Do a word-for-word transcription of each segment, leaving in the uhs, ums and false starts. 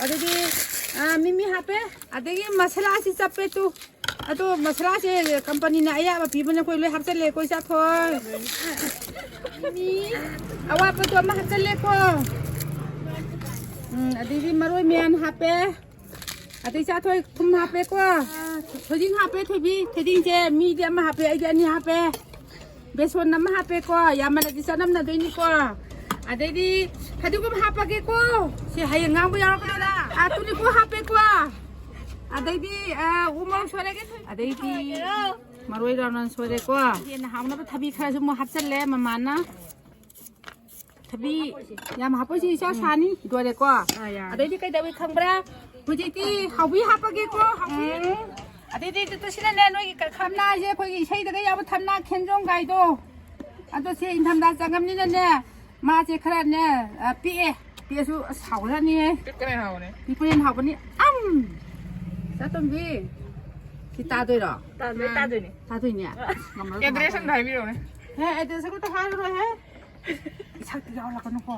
ꯑꯗꯒꯤ, ꯑ, ꯃꯤꯃꯤ ꯍꯥꯞꯄꯦ꯫ ꯑꯗꯒꯤ ꯃꯁꯥꯂꯥꯁꯤ ꯆꯞꯄꯦ ꯇꯨ꯫ ꯑꯗꯣ ꯃꯁꯥꯂꯥꯁꯦ ꯀꯝꯄꯅꯤꯅ ꯑꯌꯥꯕ ꯄꯤꯕꯅꯦ, ꯑꯩꯈꯣꯏ ꯂꯣꯏ ꯍꯥꯞꯆꯜꯂꯦ, ꯑꯩꯈꯣꯏ ꯆꯥꯊꯣꯏ꯫ ꯃꯤ ꯑꯋꯥꯠꯄꯗꯣ ꯑꯃ ꯍꯥꯞꯆꯜꯂꯦꯀꯣ꯫ ꯎꯝ, ꯑꯗꯩꯗꯤ ꯃꯔꯣꯏ ꯃꯌꯥꯝ ꯍꯥꯞꯄꯦ꯫ ꯑꯗꯩ ꯆꯥꯊꯣꯏ ꯊꯨꯝ ꯍꯥꯞꯄꯦꯀꯣ꯫ ꯊꯣꯏꯗꯤꯡ ꯍꯥꯞꯄꯦ ꯊꯣꯏꯕꯤ꯫ ꯊꯣꯏꯗꯤꯡꯁꯦ ꯃꯤꯗꯤ ꯑꯃ ꯍꯥꯞꯄꯦ, ꯑꯩꯗꯤ ꯑꯅꯤ ꯍꯥꯞꯄꯦ꯫ ꯕꯦꯁꯣꯟ ꯑꯃ ꯍꯥꯞꯄꯦꯀꯣ, ꯌꯥꯝꯃꯜꯂꯗꯤ ꯆꯅꯝꯅꯗꯣꯏꯅꯤꯀꯣ꯫ ꯑꯗꯩꯗꯤ ꯐꯗꯤꯒꯣꯝ ꯍꯥꯞꯄꯒꯦꯀꯣ꯫ ꯁꯤ ꯍꯌꯦꯡ ꯉꯥꯡꯕ ꯌꯥꯎꯔꯛꯀꯅꯤꯗ꯫ ꯑꯥ, ꯇꯨꯅꯤꯀꯣ ꯍꯥꯞꯄꯦꯀꯣ꯫ ꯑꯗꯩꯗꯤ, ꯑꯥ, ꯎ ꯃꯣꯔꯣꯛ ꯁꯣꯏꯔꯒꯦ꯫ ꯑꯗꯩꯗꯤ ꯃꯔꯣꯏ ꯔꯥꯎꯟ ꯁꯣꯏꯔꯦꯀꯣ꯫ ꯍꯦꯟꯅ ꯍꯥꯎꯅꯕ ꯊꯕꯤ ꯈꯔꯁꯨ ꯑꯃꯨꯛ ꯍꯥꯞꯆꯜꯂꯦ ꯃꯃꯥꯅ꯫ ꯊꯕꯤ ꯌꯥꯝ ꯍꯥꯞꯄꯣꯏꯁꯤ, ꯏꯆꯥ ꯁꯥꯅꯤ꯫ ꯂꯣꯏꯔꯦꯀꯣ꯫ ꯑꯥ, ꯌꯥꯔꯦ꯫ ꯑꯗꯩꯗꯤ ꯀꯩꯗꯧꯏ ꯈꯪꯕ꯭ꯔꯥ? ꯍꯧꯖꯤꯛꯇꯤ ꯍꯥꯎꯕꯤ ꯍꯥꯞꯄꯒꯦꯀꯣ, ꯍꯥꯎꯕꯤ꯫ ꯎꯝ꯫ ꯑꯗꯩꯗꯤ ꯇꯨ-, ꯇꯨꯁꯤꯅꯅꯦ, ꯅꯣꯏꯒꯤ ꯀ-, ꯊꯝꯅꯥꯁꯦ, ꯑꯩꯈꯣꯏꯒꯤ ꯏꯁꯩꯗꯒ ꯌꯥꯎꯕ ꯊꯝꯅꯥ ꯈꯦꯟꯖꯣꯡ ꯀꯥꯏꯗꯣ꯫ ꯑꯗꯣ ꯁꯤ ꯏꯪꯊꯝꯊꯥ ꯆꯪꯉꯝꯅꯤꯅꯅꯦ, ꯃꯥꯁꯦ ꯈꯔꯅꯦ, ꯑ, ꯄꯤꯛꯑꯦ꯫ ꯄꯤꯛꯑꯁꯨ ꯑꯁ ꯍꯥꯎꯔꯅꯤꯍꯦ꯫ ꯄꯤꯛꯄꯅ ꯍꯦꯟꯅ ꯍꯥꯎꯕꯅꯦ꯫ ꯄꯤꯛꯄꯅ ꯍꯦꯟꯅ ꯍꯥꯎꯕꯅꯤ꯫ ꯑꯝ! ꯆꯥꯇꯣꯝꯕꯤ, ꯁꯤ ꯇꯥꯗꯣꯏꯔꯣ? ꯇꯥꯗꯣꯏ-, ꯇꯥꯗꯣꯏꯅꯦ꯫ ꯇꯥꯗꯣꯏꯅꯦ? ꯑꯁ, ꯉꯝꯃꯔꯣꯏ, ꯑꯦꯗ꯭ꯔꯦꯁ ꯉꯝꯃꯔꯣꯏ꯫ ꯑꯝꯇ ꯍꯥꯏꯕꯤꯔꯛꯎꯅꯦ꯫ ꯍꯦ, ꯑꯦꯗ꯭ꯔꯦꯁ ꯑꯝꯇ ꯍꯥꯏꯔꯔꯣꯏꯍꯦ꯫ ꯁꯛꯇꯤ ꯌꯥꯎꯍꯜꯂꯛꯀꯅꯨꯀꯣ꯫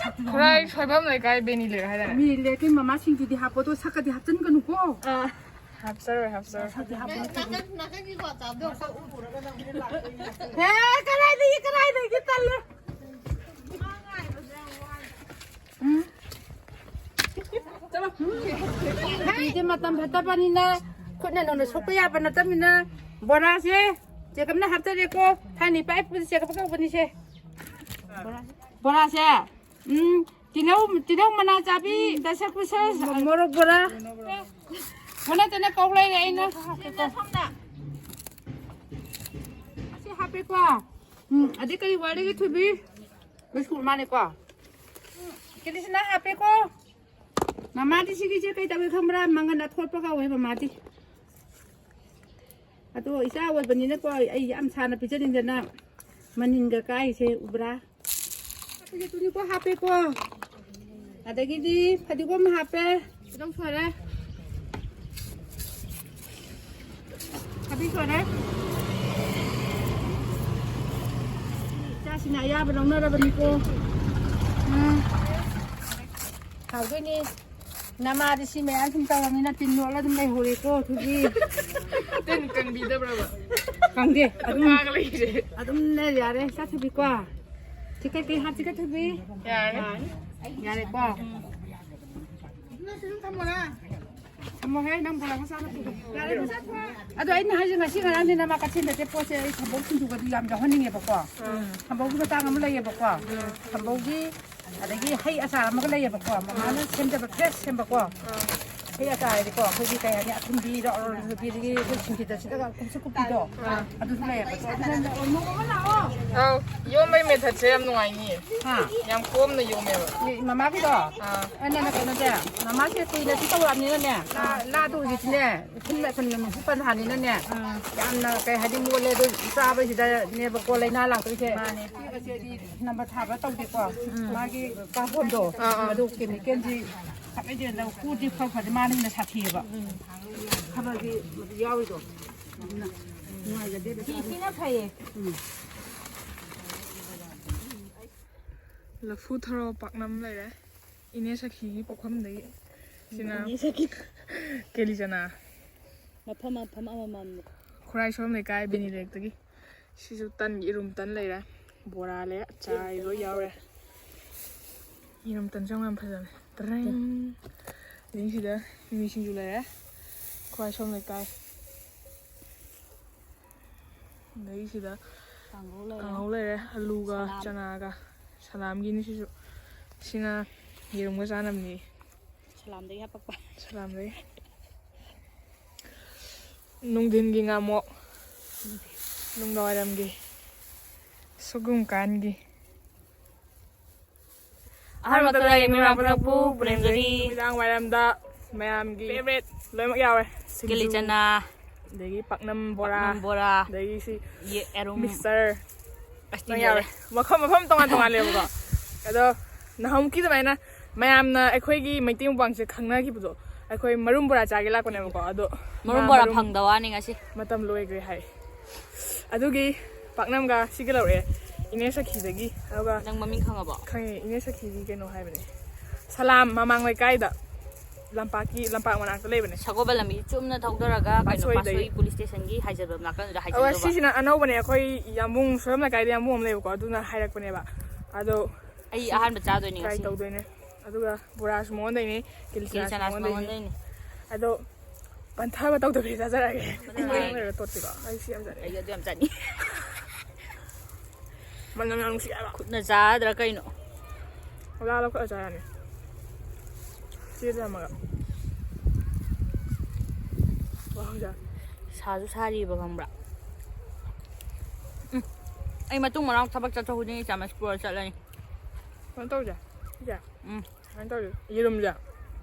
ꯁꯛꯇꯤ ꯈꯨꯔꯥꯏ ꯌꯥꯎꯍꯜꯂꯛꯀꯅꯨ꯫ ꯁꯣꯏꯕꯝ ꯂꯩꯀꯥꯏ ꯕꯦꯅꯤ ꯂꯩꯔꯛ ꯍꯥꯏꯗꯥꯏꯅꯦ? ꯃꯤ ꯂꯩꯔꯛꯀꯤ ꯃꯃꯥꯁꯤꯡꯗꯨꯗꯤ ꯍꯥꯞꯄꯣ, ꯑꯗꯣ ꯁꯛꯀꯗꯤ ꯍꯥꯞꯆꯤꯟꯒꯅꯨꯀꯣ꯫ ꯑꯥ꯫ ꯍꯥꯞꯆꯔꯣꯏ, ꯍꯥꯞꯆꯔꯣꯏ꯫ ꯁꯛꯇꯤ ꯍꯥꯞꯄꯣ, ꯅꯥꯀꯟ, ꯅꯥꯀꯟꯒꯤ ꯀ꯭ꯋꯥ ꯆꯥꯕꯗꯣ ꯑꯝꯇ ꯎꯔꯒ ꯅꯪ ꯍꯣꯔꯦꯟ ꯂꯥꯛꯇꯣꯏꯅꯦ꯫ ꯑꯦ, ꯀꯗꯥꯏꯗꯒꯤ, ꯀꯗꯥꯏꯗꯒꯤ ꯇꯜꯂꯦ꯫ ꯎꯝ꯫ ꯆꯠꯂꯣ꯫ ꯍꯧꯖꯤꯛꯇꯤ ꯃꯇꯝ ꯐꯠꯇꯕꯅꯤꯅ ꯈꯨꯠꯅ ꯅꯧꯅ ꯁꯣꯛꯄ ꯌꯥꯕ ꯅꯠꯇꯕꯅꯤꯅ ꯕꯣꯔꯥꯁꯦ ꯆꯦꯒꯞꯅ ꯍꯥꯞꯆꯔꯦꯀꯣ꯫ ꯊꯥꯏꯅ ꯏꯄꯥ ꯏꯄꯨꯁꯦ ꯆꯦꯒꯞ ꯀꯧꯕꯅꯤꯁꯦ꯫ ꯕꯣꯔꯥꯁꯦ, ꯎꯝ, ꯇꯤꯜꯍꯧ, ꯇꯤꯜꯍꯧ ꯃꯅꯥ ꯆꯥꯕꯤ, ꯗꯁꯀꯨꯁ, ꯃꯣꯔꯣꯛ ꯕꯣꯔꯥ꯫ ꯃꯅꯥ ꯇꯅ ꯀꯧ ꯂꯩꯔꯦ ꯑꯩꯅ꯫ ꯁꯤ ꯍꯥꯞꯄꯦꯀꯣ꯫ ꯎꯝ, ꯑꯗꯩ ꯀꯔꯤ ꯋꯥꯠꯂꯤꯒꯦ ꯊꯣꯏꯕꯤ? ꯕꯤꯁꯀꯨꯠ ꯃꯥꯅꯦꯀꯣ꯫ ꯎꯝ, ꯀꯦꯂꯤꯁꯅꯥ ꯍꯥꯞꯄꯦꯀꯣ꯫ ꯃꯃꯥꯗꯤ ꯁꯤꯒꯤꯁꯦ ꯀꯩ ꯇꯧꯋꯦ ꯈꯪꯕ꯭ꯔꯥ? ꯃꯪꯒꯟ ꯑꯊꯣꯠꯄ ꯀꯧꯋꯦ ꯃꯃꯥꯗꯤ꯫ ꯑꯗꯣ ꯏꯆꯥ ꯑꯣꯏꯕꯅꯤꯅꯀꯣ, ꯑꯩ ꯌꯥꯝ ꯁꯥꯅ ꯄꯤꯖꯅꯤꯡꯗꯅ ꯃꯅꯤꯟꯒ ꯀꯥꯏꯁꯦ ꯎꯕ꯭ꯔꯥ? ꯑꯩꯈꯣꯏꯒꯤ ꯇꯨꯅꯤꯀꯣ ꯍꯥꯞꯄꯦꯀꯣ꯫ ꯑꯗꯒꯤꯗꯤ ꯐꯗꯤꯒꯣꯝ ꯍꯥꯞꯄꯦ꯫ ꯇꯤꯜꯍꯧ ꯁꯣꯏꯔꯦ꯫ ꯊꯕꯤ ꯁꯣꯏꯔꯦ꯫ ꯏꯆꯥꯁꯤꯡꯅ ꯑꯌꯥꯕ ꯂꯧꯅꯔꯕꯅꯤꯀꯣ꯫ ꯎꯝ꯫ ꯍꯥꯎꯗꯣꯏꯅꯤ꯫ ꯅꯃꯥꯗꯤ ꯁꯤ ꯃꯌꯥꯝ ꯁꯨꯝ ꯇꯧꯔꯕꯅꯤꯅ ꯇꯤꯟ ꯌꯣꯠꯂ ꯑꯗꯨꯝ ꯂꯩꯍꯧꯔꯦꯀꯣ, ꯊꯣꯏꯕꯤ꯫ ꯇꯤꯟ ꯀꯪꯕꯤꯗꯕ꯭ꯔꯕ? ꯈꯪꯗꯦ, ꯑꯗꯨꯝ ꯀꯥꯒ ꯂꯩꯔꯦ꯫ ꯑꯗꯨꯝꯅꯦ ꯌꯥꯔꯦ, ꯆꯥ ꯊꯣꯏꯕꯤꯀꯣ꯫ ꯁꯤ ꯀꯩꯀꯩ ꯍꯥꯞꯁꯤꯒꯦ, ꯊꯣꯏꯕꯤ? ꯌꯥꯔꯦ꯫ ꯌꯥꯔꯦꯀꯣ꯫ ꯊꯝꯃꯣꯍꯦ, ꯅꯪ ꯕꯣꯔꯥ ꯃꯆꯥ ꯅꯠꯇꯦ꯫ ꯑꯗꯣ ꯑꯩꯅ ꯍꯥꯏꯁꯦ, ꯉꯁꯤ ꯉꯔꯥꯡꯗꯤ ꯅꯃꯥ ꯀꯩꯊꯦꯜꯗ ꯆꯠꯄ ꯄꯣꯠꯁꯦ ꯑꯩ ꯊꯝꯕꯧ ꯁꯤꯡꯖꯨꯒꯗꯤ ꯌꯥꯝ ꯌꯥꯎꯍꯟꯅꯤꯡꯉꯦꯕꯀꯣ꯫ ꯊꯝꯕꯧꯒꯤ ꯃꯇꯥꯡ ꯑꯃ ꯂꯩꯌꯦꯕꯀꯣ꯫ ꯊꯝꯕꯧꯒꯤ, ꯑꯗꯒꯤ ꯍꯩ ꯑꯆꯥꯔ ꯑꯃꯒ ꯂꯩꯌꯦꯕꯀꯣ꯫ ꯃꯃꯥꯅ ꯁꯦꯝꯖꯕ ꯐ꯭ꯔꯦꯁ ꯁꯦꯝꯕꯀꯣ꯫ ꯍꯩ ꯑꯆꯥꯔ ꯍꯥꯏꯗꯤꯀꯣ, ꯑꯩꯈꯣꯏꯒꯤ ꯀꯩ ꯍꯥꯏꯅꯤ, ꯑꯊꯨꯝꯕꯤꯗꯣ, ꯅꯨꯄꯤꯗꯒꯤ ꯑꯩꯈꯣꯏ ꯁꯤꯡꯖꯨꯗ ꯁꯤꯗꯒ ꯀꯨꯞꯁꯨ ꯀꯨꯞꯄꯤꯗꯣ꯫ ꯑꯗꯨꯁꯨ ꯂꯩꯌꯦꯕꯀꯣ꯫ ꯑꯗꯨꯅ ꯅꯣꯡꯃ ꯑꯃ ꯂꯥꯛꯑꯣ꯫ ꯑꯧ, ꯌꯣꯝꯕꯩ ꯃꯦꯊꯠꯁꯦ ꯌꯥꯝ ꯅꯨꯡꯉꯥꯏꯅꯤꯌꯦ꯫ ꯍꯥ? ꯌꯥꯝ ꯀꯣꯝꯅ ꯌꯣꯝꯃꯦꯕ꯫ ꯃꯃꯥꯒꯤꯗꯣ? ꯑꯥ꯫ ꯑꯩꯅ ꯀꯩꯅꯣꯁꯦ, ꯃꯃꯥꯁꯦ ꯀꯨꯏꯅ ꯁꯤ ꯇꯧꯔꯛꯑꯕꯅꯤꯅꯅꯦ, ꯂꯥ-, ꯂꯥꯗꯣ ꯍꯧꯖꯤꯛꯇꯤꯅꯦ, ꯎꯐꯨꯟ ꯃꯦꯠꯄꯅꯤꯅ ꯅꯨꯡꯁꯤꯠ ꯄꯟꯊꯥꯅꯤꯅꯅꯦ, ꯌꯥꯝꯅ ꯀꯩ ꯍꯥꯏꯗꯤ ꯃꯣꯠꯂꯦ꯫ ꯑꯗꯨ ꯆꯥꯕꯁꯤꯗꯅꯦꯕꯀꯣ ꯂꯥꯏꯅꯥ ꯂꯥꯛꯇꯣꯏꯁꯦ꯫ ꯃꯥꯅꯦ꯫ ꯅꯝꯕꯔ ꯊꯥꯕ ꯇꯧꯗꯦꯀꯣ꯫ ꯃꯥꯒꯤ ꯀꯥꯔꯕꯣꯟꯗꯣ, ꯑꯥ, ꯑꯥ꯫ ꯑꯗꯨ ꯀꯦꯃꯤꯀꯦꯜꯗꯤ ꯇꯞꯅ ꯀꯨꯗꯤ ꯈꯔ ꯐꯗꯤ ꯃꯥꯅ ꯍꯦꯟꯅ ꯁꯥꯊꯤꯑꯕ꯫ ꯊꯕꯛꯇꯤ ꯌꯥꯎꯔꯤꯗꯣ꯫ ꯑꯗꯨꯅ ꯅꯨꯡꯉꯥꯏꯖꯗꯦ꯫ ꯁꯤꯅ ꯐꯩꯌꯦ꯫ ꯂꯐꯨ ꯊꯔꯣ ꯄꯥꯛꯅꯝ ꯂꯩꯔꯦ꯫ ꯏꯅꯦ ꯁꯈꯤꯒꯤ ꯄꯣꯛꯐꯝꯗꯒꯤ꯫ ꯁꯤꯅ ꯏꯅꯦ ꯁꯈꯤ꯫ ꯀꯦꯂꯤ ꯆꯅꯥ꯫ ꯃꯐꯝ ꯃꯐꯝ ꯑꯃꯃꯝꯅꯤ꯫ ꯈꯨꯔꯥꯏ ꯁꯣꯝ ꯂꯩꯀꯥꯏ ꯕꯤꯅꯤ ꯂꯩꯔꯛꯇꯒꯤ꯫ ꯁꯤꯁꯨ ꯇꯟ, ꯌꯦꯔꯨꯝ ꯇꯟ ꯂꯩꯔꯦ꯫ ꯕꯣꯔꯥ ꯂꯩꯔꯦ꯫ ꯑꯆꯥꯔ ꯂꯣꯏ ꯌꯥꯎꯔꯦ꯫ ꯌꯦꯔꯨꯝ ꯇꯟꯁꯨ ꯌꯥꯝ ꯐꯖꯕꯅꯦ꯫ ꯇꯔꯦꯡ꯫ ꯑꯗꯒꯤ ꯁꯤꯗ ꯃꯤꯃꯤ ꯁꯤꯡꯖꯨ ꯂꯩꯔꯦ꯫ ꯈꯨꯔꯥꯏ ꯁꯣꯝ ꯂꯩꯀꯥꯏ꯫ ꯑꯗꯒꯤ ꯁꯤꯗ ꯀꯥꯡꯍꯧ ꯂꯩꯔꯦ꯫ ꯀꯥꯡꯍꯧ ꯂꯩꯔꯦ, ꯑꯂꯨꯒ ꯁꯂꯥꯝ꯫ ꯆꯅꯥꯒ꯫ ꯁꯂꯥꯝꯒꯤꯅꯤ ꯁꯤꯁꯨ꯫ ꯁꯤꯅ ꯌꯦꯔꯨꯝꯒ ꯆꯥꯅꯕꯅꯤ꯫ ꯁꯂꯥꯝꯗꯒꯤ ꯍꯥꯄꯛꯄ꯫ ꯁꯂꯥꯝꯗꯒꯤ꯫ ꯅꯨꯡꯊꯤꯟꯒꯤ ꯉꯥꯃꯣꯛ꯫ ꯅꯨꯡꯗꯥꯡꯋꯥꯏꯔꯝꯒꯤ꯫ ꯁꯒꯨꯝ ꯀꯥꯟꯒꯤ꯫ ꯑꯍꯥꯟꯕꯗ ꯂꯥꯏꯌꯦꯡꯕ ꯂꯥꯛꯄ ꯅꯪꯕꯨ ꯄꯨꯅꯦꯝꯖꯔꯤ꯫ ꯅꯨꯃꯤꯗꯥꯡ ꯋꯥꯏꯔꯝꯗ ꯃꯌꯥꯝꯒꯤ ꯐꯦꯕꯔꯦꯠ ꯂꯣꯏꯅꯃꯛ ꯌꯥꯎꯔꯦ꯫ ꯁꯤꯡꯖꯨ, ꯀꯦꯂꯤ ꯆꯅꯥ, ꯑꯗꯒꯤ ꯄꯥꯛꯅꯝ ꯕꯣꯔꯥ, ꯄꯥꯛꯅꯝ ꯕꯣꯔꯥ, ꯑꯗꯒꯤ ꯁꯤ ꯌꯦ-, ꯑꯦꯔꯨꯝ꯫ ꯃꯤꯛꯁꯆꯔ꯫ ꯑꯁ, ꯂꯣꯏ ꯌꯥꯎꯔꯦ꯫ ꯂꯣꯏꯔꯦ꯫ ꯃꯐꯝ, ꯃꯐꯝ ꯇꯣꯉꯥꯟ ꯇꯣꯉꯥꯟꯂꯦꯕꯀꯣ꯫ ꯑꯗꯣ ꯅꯍꯥꯟꯃꯨꯛꯀꯤ ꯑꯗꯨꯃꯥꯏꯅ ꯃꯌꯥꯝꯅ ꯑꯩꯈꯣꯏꯒꯤ ꯃꯩꯇꯩ ꯃꯄꯥꯡꯁꯦ ꯈꯪꯅꯈꯤꯕꯗꯣ, ꯑꯩꯈꯣꯏ ꯃꯔꯨꯝ ꯕꯣꯔꯥ ꯆꯥꯒꯦ ꯂꯥꯛꯄꯅꯦꯕꯀꯣ꯫ ꯑꯗꯣ ꯃꯔꯨꯝ ꯃꯥ ꯕꯣꯔꯥ ꯃꯔꯨꯝ ꯐꯪꯗꯕ ꯋꯥꯅꯤ ꯉꯁꯤ꯫ ꯃꯇꯝ ꯂꯣꯏꯈ꯭ꯔꯦ ꯍꯥꯏ꯫ ꯑꯗꯨꯒꯤ ꯄꯥꯛꯅꯝꯒ ꯁꯤꯒ ꯂꯧꯔꯛꯑꯦ ꯏꯅꯦ ꯁꯈꯤꯗꯒꯤ꯫ ꯑꯗꯨꯒ ꯅꯪ ꯃꯃꯤꯡ ꯈꯪꯉꯕꯣ? ꯈꯪꯉꯦ, ꯏꯅꯦ ꯁꯈꯤꯗꯤ ꯀꯩꯅꯣ ꯍꯥꯏꯕꯅꯦ, ꯁꯂꯥꯝ ꯃꯃꯥꯡ ꯂꯩꯀꯥꯏꯗ꯫ ꯂꯝꯄꯥꯛꯀꯤ, ꯂꯝꯄꯥꯛ ꯃꯅꯥꯛꯇ ꯂꯩꯕꯅꯦ꯫ ꯁꯒꯣꯜꯕꯟ ꯂꯝꯕꯤ ꯆꯨꯝꯅ ꯊꯧꯗꯔꯒ ꯀꯩꯅꯣ, ꯄꯥꯠꯁꯣꯏꯗꯒꯤ꯫ ꯄꯥꯠꯁꯣꯏ ꯄꯨꯂꯤꯁ ꯁ꯭ꯇꯦꯁꯟꯒꯤ ꯍꯥꯏꯖꯟꯕ ꯅꯥꯀꯟꯗꯨꯗ ꯑꯗꯨꯒ ꯍꯥꯏꯖꯟꯗꯧꯕ꯫ ꯁꯤꯁꯤꯅ ꯑꯅꯧꯕꯅꯦ, ꯑꯩꯈꯣꯏ ꯌꯥꯝꯕꯨꯡ ꯁꯣꯏꯕꯝ ꯂꯩꯀꯥꯏꯗ ꯌꯥꯝꯕꯨꯡ ꯑꯃ ꯂꯩꯕꯀꯣ, ꯑꯗꯨꯅ ꯍꯥꯏꯔꯛꯄꯅꯦꯕ꯫ ꯑꯗꯣ ꯑꯩ ꯑꯍꯥꯟꯕ ꯆꯥꯗꯣꯏꯅꯦ ꯇ꯭ꯔꯥꯏ ꯉꯁꯤ꯫ ꯇꯧꯗꯣꯏꯅꯦ꯫ ꯑꯗꯨꯒ ꯕꯣꯔꯥꯁꯨ ꯃꯉꯣꯟꯗꯩꯅꯦ, ꯀꯤꯂꯤ ꯀꯤꯂꯤ ꯆꯅꯥꯁꯨ ꯆꯅꯥꯁꯨ ꯃꯉꯣꯟꯗꯩꯅꯦ꯫ ꯃꯉꯣꯟꯗꯩꯅꯦ꯫ ꯑꯗꯣ ꯄꯟꯊꯕ ꯇꯧꯗꯕꯤꯗ ꯆꯥꯖꯔꯛꯑꯒꯦ꯫ ꯆꯥꯖꯔꯛꯑꯒꯦ꯫ ꯂꯣꯏꯔꯒ ꯇꯣꯠꯄꯤꯀꯣ꯫ ꯑꯩ ꯁꯤ ꯌꯥꯝ ꯆꯥꯅꯤꯡꯉꯦ꯫ ꯑꯩ ꯑꯗꯨ ꯌꯥꯝ ꯆꯥꯅꯤꯡꯉꯤ꯫ ꯃꯅꯝ ꯌꯥꯝ ꯅꯨꯡꯁꯤ ꯍꯥꯏꯕ꯫ ꯈꯨꯠꯅ ꯆꯥꯗ꯭ꯔꯥ ꯀꯩꯅꯣ? ꯂꯥ ꯂꯧꯈꯠꯂ ꯆꯥ ꯌꯥꯅꯤ꯫ ꯁꯤꯗ ꯊꯝꯃꯒ꯫ ꯋꯥ ꯍꯧꯖꯤꯛ꯫ ꯁꯥꯁꯨ ꯁꯥꯔꯤꯕ ꯈꯪꯕ꯭ꯔꯥ? ꯎꯝ꯫ ꯑꯩ ꯃꯇꯨꯡ ꯃꯅꯥꯎ ꯊꯕꯛ ꯆꯠꯊꯣꯛ ꯈꯨꯗꯤꯡꯒꯤ ꯆꯥꯃꯁ ꯄꯨꯔ ꯆꯠꯂꯅꯤ꯫ ꯀꯩꯅꯣ ꯇꯧꯁꯦ꯫ ꯁꯤꯁꯦ꯫ ꯎꯝ꯫ ꯀꯩꯅꯣ ꯇꯧꯁꯦ꯫ ꯌꯦꯔꯨꯝꯁꯦ꯫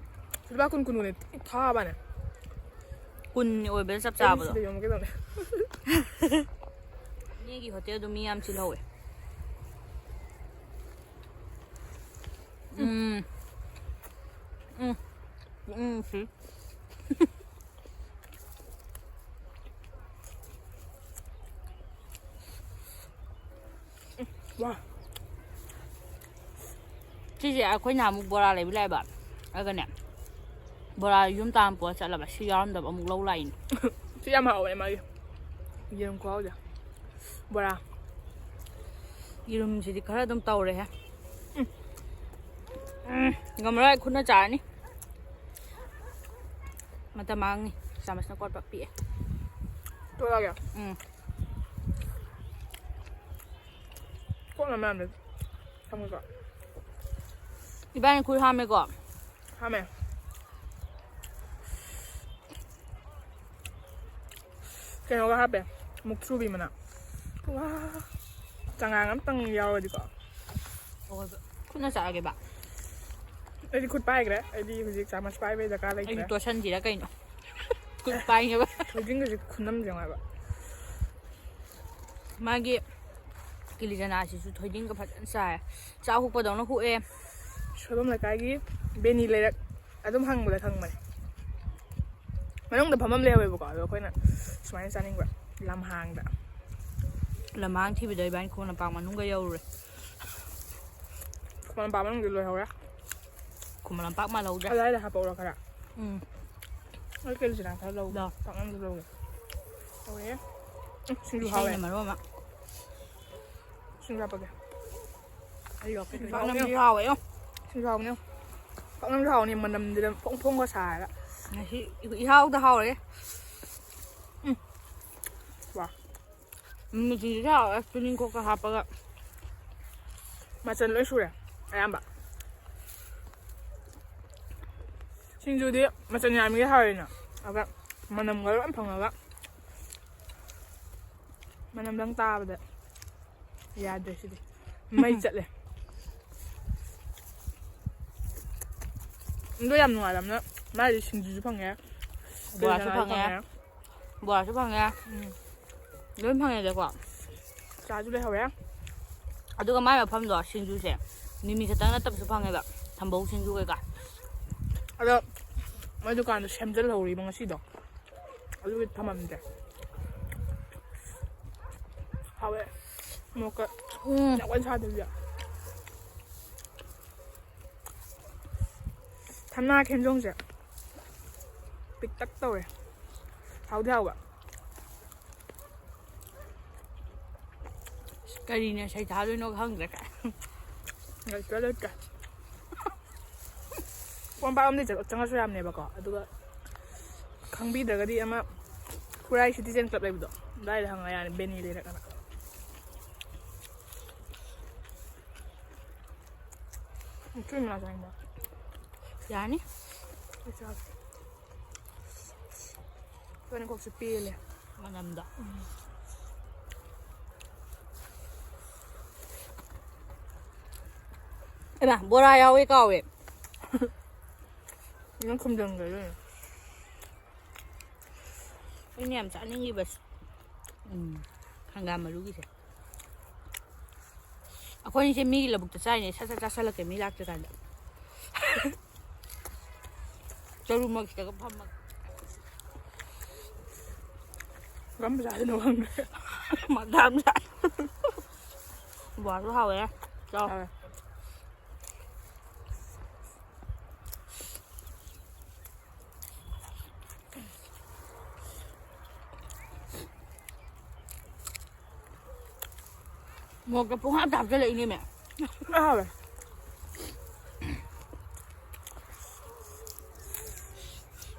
ꯂꯨꯄꯥ ꯀꯨꯟ ꯀꯨꯟ ꯀꯨꯟꯅꯦ꯫ ꯊꯤ ꯊꯥꯕꯅꯦ꯫ ꯀꯨꯟ ꯑꯣꯏꯕꯗ ꯆꯞ ꯑꯩ ꯆꯥꯕꯗꯣ꯫ ꯁꯤꯗ ꯌꯣꯝꯒꯦ ꯇꯧꯅꯦ꯫ ꯏꯅꯦꯒꯤ ꯍꯣꯇꯦꯜꯗꯣ ꯃꯤ ꯌꯥꯝ ꯆꯤꯜꯍꯧꯋꯦ꯫ ꯎꯝ꯫ ꯎꯝ꯫ ꯎꯝ, ꯁꯤ꯫ ꯋꯥ꯫ ꯁꯤꯁꯦ ꯑꯩꯈꯣꯏ ꯅꯍꯥꯟꯃꯨꯛ ꯕꯣꯔꯥ ꯂꯩꯕ ꯂꯥꯛꯑꯦꯕ꯫ ꯑꯗꯨꯒꯅꯦ ꯕꯣꯔꯥ ꯌꯨꯝ ꯇꯥꯅ ꯄꯨꯔ ꯆꯠꯂꯕ꯫ ꯁꯤ ꯌꯥꯎꯔꯝꯗꯕ ꯑꯃꯨꯛ ꯂꯧ ꯂꯥꯛꯏꯅꯦ꯫ ꯁꯤ ꯌꯥꯝ ꯍꯥꯎꯋꯦ ꯃꯥꯒꯤ ꯌꯦꯔꯨꯝ ꯈꯨꯍꯥꯎꯁꯦ꯫ ꯕꯣꯔꯥ꯫ ꯌꯦꯔꯨꯝꯁꯤꯗꯤ ꯈꯔ ꯑꯗꯨꯝ ꯇꯧꯔꯦꯍꯦ꯫ ꯎꯝ꯫ ꯎꯝ, ꯉꯝꯃꯔꯣꯏ, ꯈꯨꯠꯅ ꯆꯥꯔꯅꯤ꯫ ꯃꯇꯝ ꯃꯥꯡꯅꯤ꯫ ꯆꯥꯃꯁꯅ ꯀꯣꯠꯄ ꯄꯤꯛꯑꯦ꯫ ꯇꯣꯠꯂꯒꯦ꯫ ꯎꯝ꯫ ꯀꯣꯠꯅ ꯃꯌꯥꯝꯗ ꯊꯝꯃꯨꯀꯣ꯫ ꯏꯕꯥꯅꯤ ꯈꯨꯠ ꯍꯥꯝꯃꯦꯀꯣ꯫ ꯍꯥꯝꯃꯦ꯫ ꯀꯩꯅꯣꯒ ꯍꯥꯞꯄꯦ꯫ ꯃꯨꯛꯊ꯭ꯔꯨꯕꯤ ꯃꯅꯥ꯫ ꯋꯥ꯫ ꯆꯉꯥꯡ ꯑꯝꯇꯪ ꯌꯥꯎꯔꯗꯤꯀꯣ꯫ ꯈꯨꯠꯅ ꯆꯥꯒꯦꯕ꯫ ꯑꯩꯗꯤ ꯈꯨꯠ ꯄꯥꯏꯈ꯭ꯔꯦ꯫ ꯑꯩꯗꯤ ꯍꯧꯖꯤꯛ ꯆꯥꯃꯁ ꯄꯥꯏꯕꯩ ꯗꯔꯀꯥꯔ ꯑꯩꯁꯨ ꯂꯩꯇ꯭ꯔꯦ꯫ ꯇꯣꯠꯁꯟꯁꯤꯔ ꯀꯩꯅꯣ꯫ ꯈꯨꯠ ꯄꯥꯏꯅꯕ꯫ ꯊꯣꯏꯗꯤꯡꯒꯁꯦ ꯈꯨꯅꯝꯁꯦ ꯌꯦꯡꯉꯣ ꯍꯥꯏꯕ꯫ ꯃꯥꯒꯤ ꯀꯤꯂꯤꯆꯅꯥꯁꯤꯁꯨ ꯊꯣꯏꯗꯤꯡꯒ ꯐꯖꯅ ꯆꯥꯏ꯫ ꯆꯥꯛ ꯍꯨꯛꯄꯗꯧꯅ ꯍꯨꯛꯑꯦ꯫ ꯁꯣꯏꯕꯝ ꯂꯩꯀꯥꯏꯒꯤ ꯕꯦꯅꯤ ꯂꯩꯔꯛ ꯑꯗꯨꯝ ꯍꯪꯕꯗ ꯈꯪꯕꯅꯦ꯫ ꯃꯅꯨꯡꯗ ꯐꯝꯐꯝ ꯂꯩꯍꯧꯋꯦꯕꯀꯣ, ꯑꯗꯣ ꯑꯩꯈꯣꯏꯅ ꯁꯨꯃꯥꯏꯅ ꯆꯥꯅꯤꯡꯕ ꯂꯝꯍꯥꯡꯗ꯫ ꯂꯝꯍꯥꯡ ꯊꯤꯕꯗ ꯏꯕꯥꯅꯤ ꯈꯣꯡꯅ ꯄꯥꯛ ꯃꯅꯨꯡꯒ ꯌꯧꯔꯨꯔꯦ꯫ ꯈꯣꯡꯅ ꯄꯥꯛ ꯃꯅꯨꯡꯗ ꯂꯣꯏꯍꯧꯔꯦ꯫ ꯈꯨꯃꯟ ꯂꯝꯄꯥꯛ ꯃꯥꯜꯍꯧꯗ꯭ꯔꯦ꯫ ꯑꯗꯥꯏꯗ ꯍꯥꯄꯛꯎꯔꯣ ꯈꯔ? ꯎꯝ꯫ ꯑꯩ ꯀꯦꯂꯤ ꯆꯅꯥ ꯈꯔ ꯂꯧꯒꯦ꯫ ꯂꯧ꯫ ꯄꯥꯛꯅꯝꯁꯨ ꯂꯧꯒꯦ꯫ ꯇꯧꯔꯦ꯫ ꯎꯝ, ꯁꯤꯡꯖꯨ ꯍꯥꯎꯋꯦ꯫ ꯏꯁꯩꯅ ꯃꯔꯣꯟ ꯑꯃ꯫ ꯁꯤꯡꯖꯨ ꯍꯥꯞꯄꯛꯀꯦ꯫ ꯑꯩ ꯂꯧꯔꯛꯀꯦ꯫ ꯄꯥꯛꯅꯝꯁꯨ ꯍꯥꯎꯋꯦ, ꯌꯦꯡꯉꯣ꯫ ꯁꯤꯡꯖꯨ ꯍꯥꯎꯕꯅꯦ꯫ ꯄꯥꯛꯅꯝꯁꯨ ꯍꯥꯎꯅꯤ, ꯃꯅꯝꯗꯨꯗ ꯐꯣꯡ ꯐꯣꯡꯒ ꯁꯥꯔꯒ꯫ ꯉꯁꯤ ꯏꯍꯥꯎꯗ ꯍꯥꯎꯔꯦ꯫ ꯎꯝ꯫ ꯋꯥ꯫ ꯃꯤꯃꯤꯁꯤꯡꯖꯨꯁꯨ ꯍꯥꯎꯋꯦ, ꯇꯨꯅꯤꯡꯈꯣꯛꯀ ꯍꯥꯞꯄꯒ꯫ ꯃꯆꯜ ꯂꯣꯏ ꯁꯨꯔꯦ, ꯑꯌꯥꯝꯕ꯫ ꯁꯤꯡꯖꯨꯗꯤ ꯃꯆꯜ ꯌꯥꯝꯃꯤꯒꯩ ꯍꯥꯎꯋꯦꯅ꯫ ꯑꯗ ꯃꯅꯝꯒ ꯂꯣꯏ ꯐꯪꯉꯒ꯫ ꯃꯅꯝꯗꯪ ꯇꯥꯕꯗ ꯌꯥꯗ꯭ꯔꯦ ꯁꯤꯗꯤ꯫ ꯃꯩ ꯆꯠꯂꯦ꯫ ꯑꯗꯣ ꯌꯥꯝ ꯅꯨꯡꯉꯥꯏꯕ ꯑꯃꯅ ꯃꯥꯏꯗꯤ ꯁꯤꯡꯖꯨꯁꯨ ꯐꯪꯉꯦ, ꯕꯣꯔꯥꯁꯨ ꯀꯦꯂꯤꯆꯅꯥꯁꯨ ꯐꯪꯉꯦ꯫ ꯐꯪꯉꯦ꯫ ꯕꯣꯔꯥꯁꯨ ꯐꯪꯉꯦ꯫ ꯎꯝ꯫ ꯂꯣꯏ ꯐꯪꯉꯦꯗꯀꯣ꯫ ꯆꯥꯁꯨ ꯂꯩꯍꯧꯔꯦ꯫ ꯑꯗꯨꯒ ꯃꯥꯏ ꯃꯐꯝꯗꯣ ꯁꯤꯡꯖꯨꯁꯦ ꯃꯤꯃꯤ ꯈꯛꯇꯪ ꯅꯠꯇꯕꯁꯨ ꯐꯪꯉꯦꯕ, ꯊꯝꯕꯧ ꯁꯤꯡꯖꯨ ꯀꯩꯀꯥ꯫ ꯑꯗꯣ ꯃꯣꯏ ꯗꯨꯀꯥꯟꯗꯣ ꯁꯦꯝꯖꯤꯜꯍꯧꯔꯤꯕ ꯉꯁꯤꯗꯣ, ꯑꯗꯨꯒꯤ ꯊꯝꯃꯝꯗ꯭ꯔꯦ꯫ ꯍꯥꯎꯋꯦ꯫ ꯃꯣꯔꯣꯛꯀ ꯎꯝ꯫ ꯌꯥꯝ ꯀꯟꯅ ꯁꯥꯗꯕꯤꯗ꯫ ꯊꯝꯅꯥ ꯈꯦꯟꯖꯣꯡꯁꯦ ꯄꯤꯛꯇꯛ ꯇꯧꯔꯦ꯫ ꯍꯥꯎꯗꯤ ꯍꯥꯎꯕ꯫ ꯀꯔꯤꯅ ꯁꯩꯊꯥꯗꯣꯏꯅꯣ ꯈꯪꯗ꯭ꯔꯦ꯫ ꯂꯩꯇ꯭ꯔꯦ, ꯂꯩꯇ꯭ꯔꯦ꯫ ꯄꯣꯔꯣꯝꯄꯥꯠ ꯂꯣꯝꯗꯩ ꯆꯪ-, ꯆꯪꯉꯁꯨ ꯌꯥꯝꯅꯦꯕꯀꯣ꯫ ꯑꯗꯨꯒ ꯈꯪꯕꯤꯗ꯭ꯔꯒꯗꯤ ꯑꯃ ꯈꯨꯔꯥꯏ Citizen Club ꯂꯩꯕꯗꯣ, ꯑꯗꯨꯋꯥꯏꯗ ꯍꯪꯉ ꯌꯥꯅꯤ, ꯕꯦꯅꯤ ꯂꯩꯔꯛ ꯑꯅ꯫ ꯃꯨꯛꯊ꯭ꯔꯨꯕꯤ ꯃꯅꯥ ꯆꯥꯅꯤꯡꯕ꯭ꯔꯣ? ꯌꯥꯅꯤ꯫ ꯑꯩ ꯆꯥꯒꯦ꯫ ꯇꯨꯅꯤꯡꯈꯣꯛꯁꯦ ꯄꯦꯜꯂꯦ꯫ ꯃꯅꯝꯗꯣ꯫ ꯎꯝ꯫ ꯍꯩꯃꯥ, ꯕꯣꯔꯥ ꯌꯥꯎꯋꯦ ꯀꯥꯎꯋꯦ꯫ ꯅꯪ ꯈꯨꯝꯖꯟꯒ꯭ꯔꯦ ꯑꯗꯨꯅꯅꯦ꯫ ꯑꯩꯅ ꯌꯥꯝ ꯆꯥꯅꯤꯡꯉꯤꯕꯁꯦ, ꯎꯝ, ꯍꯪꯒꯥꯝ ꯃꯔꯨꯒꯤꯁꯦ꯫ ꯑꯩꯈꯣꯏꯅꯤꯁꯦ ꯃꯤꯒꯤ ꯂꯧꯕꯨꯛꯇ ꯆꯥꯏꯅꯦ, ꯁꯠ ꯁꯠ ꯆꯥꯁꯜꯂꯛꯀꯦ ꯃꯤ ꯂꯥꯛꯇ꯭ꯔꯤꯀꯥꯟꯗ꯫ ꯆꯔꯨ ꯃꯔꯛꯁꯤꯗꯒ ꯐꯝꯃꯒ꯫ ꯀꯔꯝꯕ ꯆꯥꯗꯣꯏꯅꯣ ꯈꯪꯗ꯭ꯔꯦ꯫ ꯃꯊꯥ ꯌꯥꯝ ꯁꯥꯏ꯫ ꯕꯣꯔꯥꯁꯨ ꯍꯥꯎꯋꯦ꯫ ꯆꯥꯎ꯫ ꯍꯥꯎꯋꯦ꯫ ꯃꯣꯔꯣꯛꯇ ꯄꯨꯡꯍꯥꯞꯇ ꯍꯥꯞꯆꯜꯂꯛꯏꯅꯦꯃꯦ꯫ ꯂꯣꯏ ꯍꯥꯎꯔꯦ꯫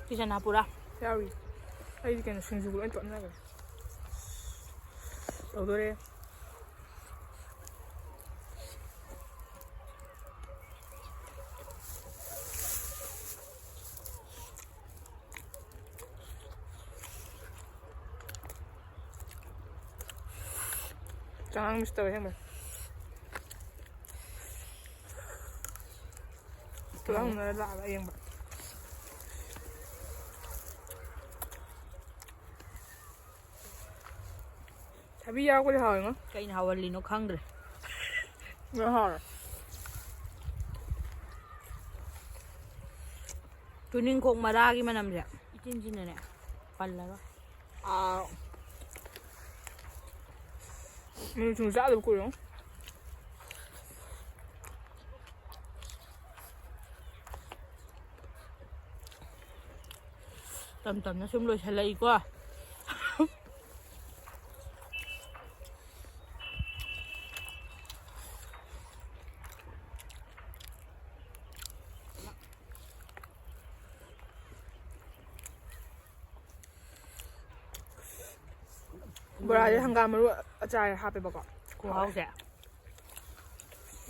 ꯀꯤꯆꯟ ꯍꯥꯞꯄꯨꯔꯥ? ꯌꯥꯎꯔꯤ꯫ ꯑꯩꯗꯤ ꯀꯩꯅꯣ ꯁꯤꯡꯖꯨꯒ ꯂꯣꯏ ꯇꯣꯠꯅꯈ꯭ꯔꯦ꯫ ꯇꯧꯗꯣꯔꯦ꯫ ꯆꯉꯥꯡ ꯃꯤꯁ ꯇꯧꯋꯦ ꯑꯁꯦꯡꯕꯩ꯫ ꯄꯨꯂꯞ ꯍꯧꯅꯔ ꯂꯥꯛꯑꯒ ꯌꯦꯡꯕ꯫ ꯊꯕꯤ ꯌꯥꯎꯔꯛꯄꯗꯤ ꯍꯥꯎꯋꯦꯉꯣ꯫ ꯀꯩꯅ ꯍꯥꯎꯍꯜꯂꯤꯅꯣ ꯈꯪꯗ꯭ꯔꯦ꯫ ꯂꯣꯏ ꯍꯥꯎꯔꯦ꯫ ꯇꯨꯅꯤꯡꯈꯣꯛ ꯃꯔꯥꯒꯤ ꯃꯅꯝꯁꯦ ꯏꯆꯤꯟ ꯆꯤꯟꯅꯅꯦ ꯄꯜꯂꯔꯣꯏ꯫ ꯑꯥ꯫ ꯃꯤꯅꯨ ꯁꯤꯡꯖꯨ ꯆꯥꯗꯕ ꯀꯨꯏꯔꯦꯉꯣ꯫ ꯇꯝ ꯇꯝꯅ ꯁꯨꯝ ꯂꯣꯏꯁꯤꯜꯂꯛꯏꯀꯣ꯫ ꯕꯣꯔꯥꯁꯦ ꯍꯪꯒꯥꯝ ꯃꯔꯨ ꯑꯆꯥꯔ ꯍꯥꯞꯄꯦꯕꯀꯣ꯫ ꯈꯨꯍꯥꯎꯁꯦ꯫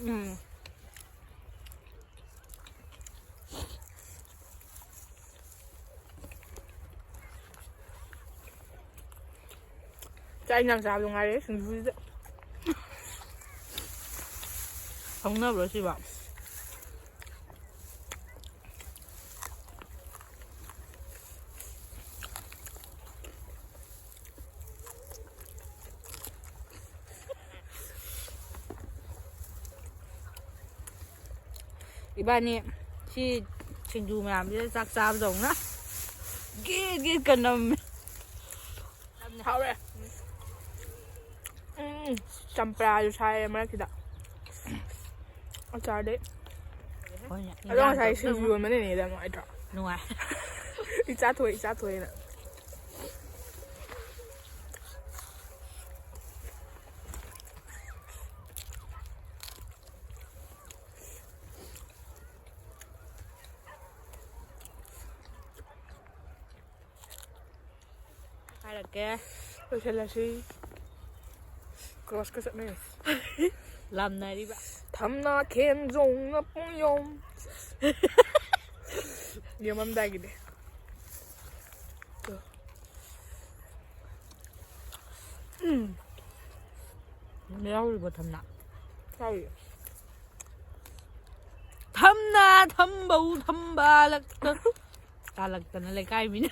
ꯎꯝ꯫ ꯆꯥꯛ ꯏꯟꯖꯥꯡ ꯆꯥꯕꯗꯣ ꯉꯥꯏꯔꯦ ꯁꯤꯡꯖꯨꯁꯤꯗ꯫ ꯈꯪꯅꯕ꯭ꯔꯣ ꯁꯤꯕꯣ? ꯏꯕꯥꯅꯤ ꯁꯤ ꯁꯤꯡꯖꯨ ꯃꯌꯥꯝꯁꯤꯗ ꯆꯥꯛ ꯆꯥꯕꯗꯧꯅ ꯒꯤꯠ ꯒꯤꯠꯀ ꯅꯝꯃꯦ꯫ ꯍꯥꯎꯔꯦ꯫ ꯎꯝ, ꯆꯝꯄ꯭ꯔꯥꯁꯨ ꯁꯥꯏꯔꯦ ꯃꯔꯛꯁꯤꯗ꯫ ꯑꯆꯥꯔꯗꯩ꯫ ꯍꯣꯏꯅꯦ, ꯑꯗꯣ ꯏꯟꯖꯥꯡ ꯉꯁꯥꯏ ꯇꯧꯕꯗ ꯁꯤꯡꯖꯨ ꯑꯃꯨꯛ ꯌꯣꯟꯕꯅꯤꯅꯦ ꯌꯥꯝ ꯅꯨꯡꯉꯥꯏꯇ꯭ꯔꯣ? ꯅꯨꯡꯉꯥꯏ꯫ ꯏꯆꯥ ꯊꯣꯛꯑꯦ, ꯏꯆꯥ ꯊꯣꯛꯑꯦꯅ꯫ ꯍꯥꯏꯔꯛꯀꯦ꯫ ꯂꯣꯏꯁꯤꯜꯂꯁꯤ꯫ ꯀ꯭ꯔꯣꯁꯀ ꯆꯠꯅꯩ꯫ ꯂꯥꯝꯅꯔꯤꯕ꯫ ꯊꯝꯅꯥ ꯈꯦꯟꯖꯣꯡꯅ ꯄꯨꯡꯌꯣꯝ꯫ ꯌꯣꯝꯃꯝꯗꯥꯏꯒꯤꯗꯤ꯫ ꯌꯥꯎꯔꯤꯕꯣ ꯊꯝꯅꯥ? ꯆꯥꯎꯏ꯫ ꯊꯝꯅꯥ ꯊꯝꯕꯧ ꯊꯝꯕꯥꯜꯂꯛꯇ ꯇꯥꯂꯛꯇꯅ ꯂꯩꯀꯥꯏ ꯃꯤꯅ꯫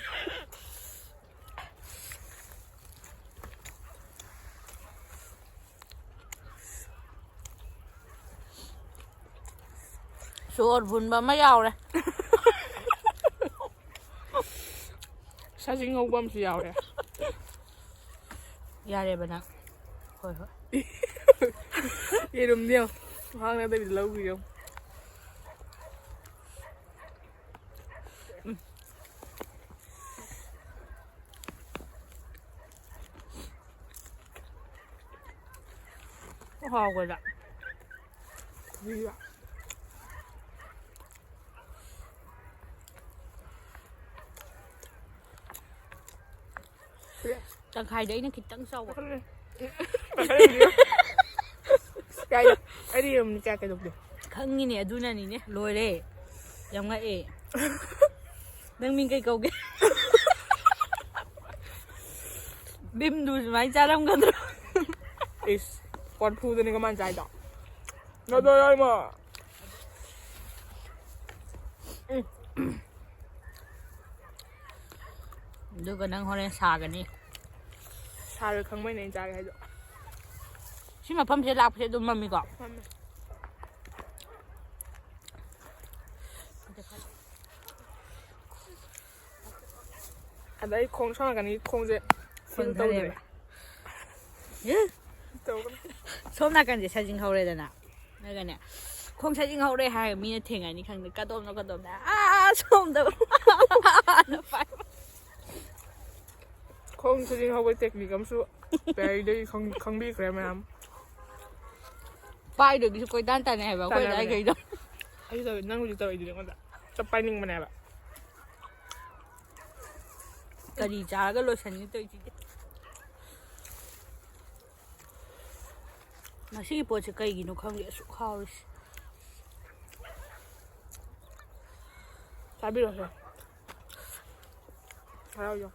ꯁꯣꯔ ꯐꯨꯟꯕ ꯑꯃ ꯌꯥꯎꯔꯦ꯫ ꯁꯖꯤꯡ ꯍꯧꯕ ꯑꯃꯁꯨ ꯌꯥꯎꯔꯦ꯫ ꯌꯥꯔꯦꯕ ꯅꯪ꯫ ꯍꯣꯏ ꯍꯣꯏ꯫ ꯌꯦꯔꯨꯝꯗꯤ ꯌꯦꯡꯉꯣ꯫ ꯍꯥꯡꯅꯗꯕꯤꯗ ꯂꯧꯈꯤꯌꯣ꯫ ꯍꯥꯎꯒꯗ꯫ ꯇꯪꯈꯥꯏꯗ ꯑꯩꯅ ꯈꯤꯇꯪ ꯆꯥꯎꯕ꯫ ꯀꯥꯏꯗ? ꯑꯩꯗꯤ ꯌꯦꯔꯨꯝꯅꯤ ꯀꯌꯥ ꯀꯩꯗꯧꯗꯦ꯫ ꯈꯪꯉꯤꯅꯦ ꯑꯗꯨꯅꯅꯤꯅꯦ꯫ ꯂꯣꯏꯔꯦ꯫ ꯌꯥꯝ ꯉꯛꯑꯦ꯫ ꯅꯪ ꯃꯤꯡ ꯀꯩ ꯀꯧꯒꯦ? ꯚꯤꯝꯗꯨ ꯁꯨꯃꯥꯏꯅ ꯆꯥꯔꯝꯒꯗ꯭ꯔꯣ? ꯏꯁ꯫ ꯀꯣꯔꯐꯨꯗꯅꯤ ꯀꯃꯥꯏꯅ ꯆꯥꯏꯗꯣ? ꯅꯗꯣ ꯌꯥꯏꯃ꯫ ꯑꯗꯨꯒ ꯅꯪ ꯍꯣꯔꯦꯟ ꯁꯥꯒꯅꯤ꯫ ꯁꯥꯔꯣꯏ ꯈꯪꯕꯩꯅꯦ ꯑꯩꯅ ꯆꯥꯒꯦ ꯍꯥꯏꯗꯣ꯫ ꯁꯤ ꯃꯐꯝꯁꯦ ꯂꯥꯛꯄꯁꯦ ꯑꯗꯨꯝ ꯃꯝꯃꯤꯀꯣ꯫ ꯃꯝꯃꯦ꯫ ꯑꯗ ꯑꯩ ꯈꯣꯡ ꯁꯣꯝ ꯅꯥꯀꯟꯒꯤ ꯈꯣꯡꯁꯦ ꯐꯤꯜ ꯇꯧꯗ꯭ꯔꯦ꯫ ꯐꯨꯟꯊꯔꯦꯕ꯫ ꯁꯣꯝ ꯅꯥꯀꯟꯁꯦ ꯁꯖꯤꯡ ꯍꯧꯔꯦꯗꯅ꯫ ꯑꯗꯨꯒꯅꯦ ꯈꯣꯡ ꯁꯖꯤꯡ ꯍꯧꯔꯦ ꯍꯥꯏꯔꯒ ꯃꯤꯅ ꯊꯦꯡꯉꯅꯤ ꯈꯪꯗꯦ꯫ ꯀꯗꯣꯝꯅꯣ ꯀꯗꯣꯝꯅꯣ꯫ ꯑꯥ ꯁꯣꯝꯗ꯫ ꯈꯣꯡ ꯁꯖꯤꯡ ꯍꯧꯕꯩ ꯇꯦꯛꯅꯤꯛ ꯑꯃꯁꯨ ꯄꯦꯔꯤꯗꯒꯤ ꯈꯪ- ꯈꯪꯕꯤꯈ꯭ꯔꯦ ꯃꯌꯥꯝ꯫ ꯄꯥꯏꯗꯨꯒꯤꯁꯨ ꯀꯣꯏꯇꯥꯟ ꯇꯥꯟꯅꯩ ꯍꯥꯏꯕ ꯑꯩꯈꯣꯏ ꯇꯥꯟꯅꯕꯅꯦ꯫ ꯑꯗꯥꯏꯈꯩꯗꯣ꯫ ꯑꯩꯁꯨ ꯇꯧꯋꯤ, ꯅꯪ ꯍꯧꯖꯤꯛ ꯇꯧꯔꯤꯗꯨꯗꯤ ꯑꯩꯉꯣꯟꯗ꯫ ꯆꯞ ꯄꯥꯏꯅꯤꯡꯕꯅꯦꯕ꯫ ꯀꯔꯤ ꯆꯥꯔꯒ ꯂꯣꯏꯁꯟꯒꯦ ꯇꯧꯔꯤꯁꯤꯗꯤ? ꯃꯁꯤꯒꯤ ꯄꯣꯠꯁꯦ ꯀꯩꯒꯤꯅꯣ ꯈꯪꯗꯦ ꯑꯁꯨꯛ ꯍꯥꯎꯔꯤꯁꯦ꯫ ꯆꯥꯕꯤꯔꯣꯁꯦ꯫ ꯍꯔꯥꯎꯖꯧ꯫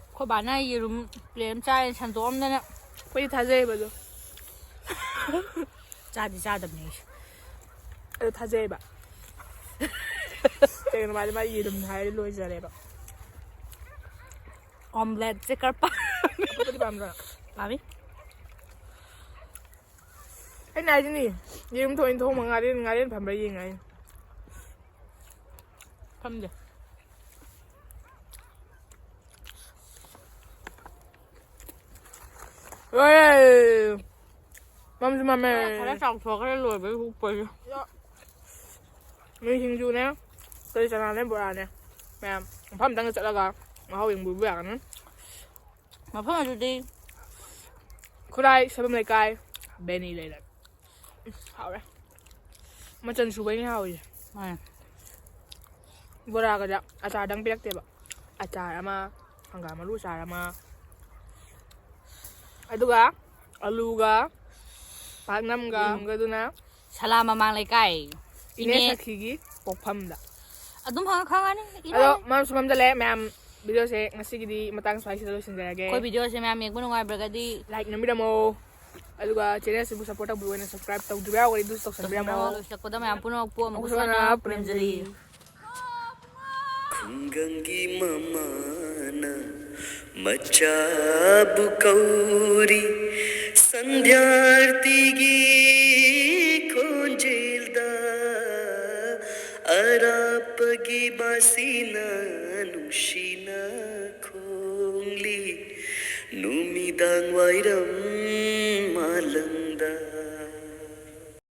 ꯑꯩꯈꯣꯏ ꯕꯥꯅ ꯌꯦꯔꯨꯝ ꯄ꯭ꯂꯦꯠ ꯑꯃ ꯆꯥꯏ ꯁꯟꯗꯣꯛꯑꯝꯗꯅ꯫ ꯑꯩꯈꯣꯏꯗꯤ ꯊꯥꯖꯩꯌꯦꯕ ꯑꯗꯣ꯫ ꯆꯥꯗꯤ ꯆꯥꯗꯕꯅꯦ ꯑꯩꯁꯨ꯫ ꯑꯗꯣ ꯊꯥꯖꯩꯌꯦꯕ꯫ ꯀꯩꯒꯤꯅꯣ ꯃꯥꯗꯤ ꯃꯥ ꯌꯦꯔꯨꯝ ꯍꯥꯏꯔꯗꯤ ꯂꯣꯏꯖꯔꯦꯕ꯫ ꯑꯣꯝꯂꯦꯠꯁꯦ ꯈꯔ ꯄꯥꯝ-, ꯑꯐꯨꯠꯄꯗꯤ ꯄꯥꯝꯗ꯭ꯔꯣ? ꯄꯥꯝꯃꯤ꯫ ꯑꯩꯅ ꯍꯥꯏꯁꯤꯅꯤ, ꯌꯦꯔꯨꯝ ꯊꯣꯡꯉꯤ ꯊꯣꯡꯕ ꯉꯥꯔꯦꯟ, ꯉꯥꯔꯦꯟ ꯐꯝꯕ꯭ꯔꯥ ꯌꯦꯡꯉꯦ ꯑꯩ꯫ ꯐꯝꯗꯦ꯫ ꯂꯣꯏꯔꯦ꯫ ꯃꯝꯁꯨ ꯃꯝꯃꯦ꯫ ꯈꯔ ꯆꯥꯎꯊꯣꯛꯈ꯭ꯔꯦ ꯂꯣꯏꯕꯩ ꯍꯨꯛꯄꯁꯦ꯫ ꯃꯤ ꯁꯤꯡꯖꯨꯅꯦ, ꯀꯔꯤ ꯆꯅꯥꯅꯦ, ꯕꯣꯔꯥꯅꯦ꯫ ꯃꯌꯥꯝ ꯃꯐꯝ ꯑꯝꯇꯪꯗ ꯆꯠꯂꯒ ꯃꯍꯥꯎ ꯌꯦꯡꯕꯤꯕ ꯌꯥꯒꯅꯤ꯫ ꯃꯐꯝ ꯑꯗꯨꯗꯤ ꯈꯨꯔꯥꯏ ꯁꯣꯏꯕꯝ ꯂꯩꯀꯥꯏ ꯕꯦꯅꯤ ꯂꯩꯔꯛ꯫ ꯎꯝ, ꯍꯥꯎꯔꯦ꯫ ꯃꯆꯜ ꯁꯨꯕꯩꯅꯦ ꯍꯥꯎꯔꯤꯁꯦ꯫ ꯃꯥꯅꯦ꯫ ꯕꯣꯔꯥꯒꯗ ꯑꯆꯥꯔꯗꯪ ꯄꯤꯔꯛꯇꯦꯕ꯫ ꯑꯆꯥꯔ ꯑꯃ, ꯍꯪꯒꯥꯝ ꯃꯔꯨ ꯑꯆꯥꯔ ꯑꯃ, ꯑꯗꯨꯒ ꯑꯂꯨꯒ ꯄꯥꯛꯅꯝꯒ ꯎꯝ꯫ ꯑꯃꯒꯗꯨꯅ ꯁꯂꯥ ꯃꯃꯥꯡ ꯂꯩꯀꯥꯏ꯫ ꯏꯅꯦ ꯏꯅꯦ꯫ ꯁꯈꯤꯒꯤ ꯄꯣꯛꯐꯝꯗ꯫ ꯑꯗꯨꯝ ꯍꯪꯉ ꯈꯪꯉꯅꯤ꯫ ꯑꯗꯣ ꯏꯔꯥꯏ꯫ ꯃꯔꯝꯁꯨ ꯃꯝꯖꯜꯂꯦ ꯃꯌꯥꯝ, ꯚꯤꯗꯤꯑꯣꯁꯦ ꯉꯁꯤꯒꯤꯗꯤ ꯃꯇꯥꯡ ꯁ꯭ꯋꯥꯏꯁꯤꯗ ꯂꯣꯏꯁꯤꯟꯖꯔꯒꯦ꯫ ꯑꯩꯈꯣꯏ ꯚꯤꯗꯤꯑꯣꯁꯦ ꯃꯌꯥꯝ ꯌꯦꯡꯕ ꯅꯨꯡꯉꯥꯏꯕ꯭ꯔꯒꯗꯤ ꯂꯥꯏꯛ ꯅꯝꯕꯤꯔꯝꯃꯣ꯫ ꯑꯗꯨꯒ ꯆꯦꯅꯦꯜꯁꯤꯕꯨ ꯁꯞꯄꯣꯔꯠ ꯇꯧꯕꯤꯌꯨ ꯍꯥꯏꯅ ꯁꯕꯁꯀ꯭ꯔꯥꯏꯕ ꯇꯧꯗ꯭ꯔꯤꯕ ꯌꯥꯎꯔꯒꯗꯤ ꯑꯗꯨꯁꯨ ꯇꯧꯁꯟꯕꯤꯔꯝꯃꯣ꯫ ꯇꯧꯁꯟꯕꯤꯔꯝꯃꯣ꯫ ꯂꯣꯏꯁꯤꯜꯂꯛꯄꯗ ꯃꯌꯥꯝ ꯄꯨꯝꯅꯃꯛꯄꯨ ꯑꯃꯨꯛ ꯃꯈꯣꯏꯁꯨ ꯍꯟꯅ ꯍꯟꯅ ꯄꯨꯔꯦꯝꯖꯔꯤ꯫ ꯄꯨꯔꯦꯝꯖꯔꯤ꯫ ꯈꯨꯡꯒꯪꯒꯤ ꯃꯃꯥꯅ ꯃꯆꯥꯕꯨ ꯀꯧꯔꯤ, ꯁꯟꯙ꯭ꯌꯥꯔꯇꯤꯒꯤ ꯈꯣꯟꯖꯦꯜꯗ ꯑꯔꯥꯞꯄꯒꯤ ꯃꯁꯤꯅ ꯅꯨꯡꯁꯤꯅ ꯈꯣꯡꯂꯤ꯫ ꯅꯨꯃꯤꯗꯥꯡ ꯋꯥꯏꯔꯝ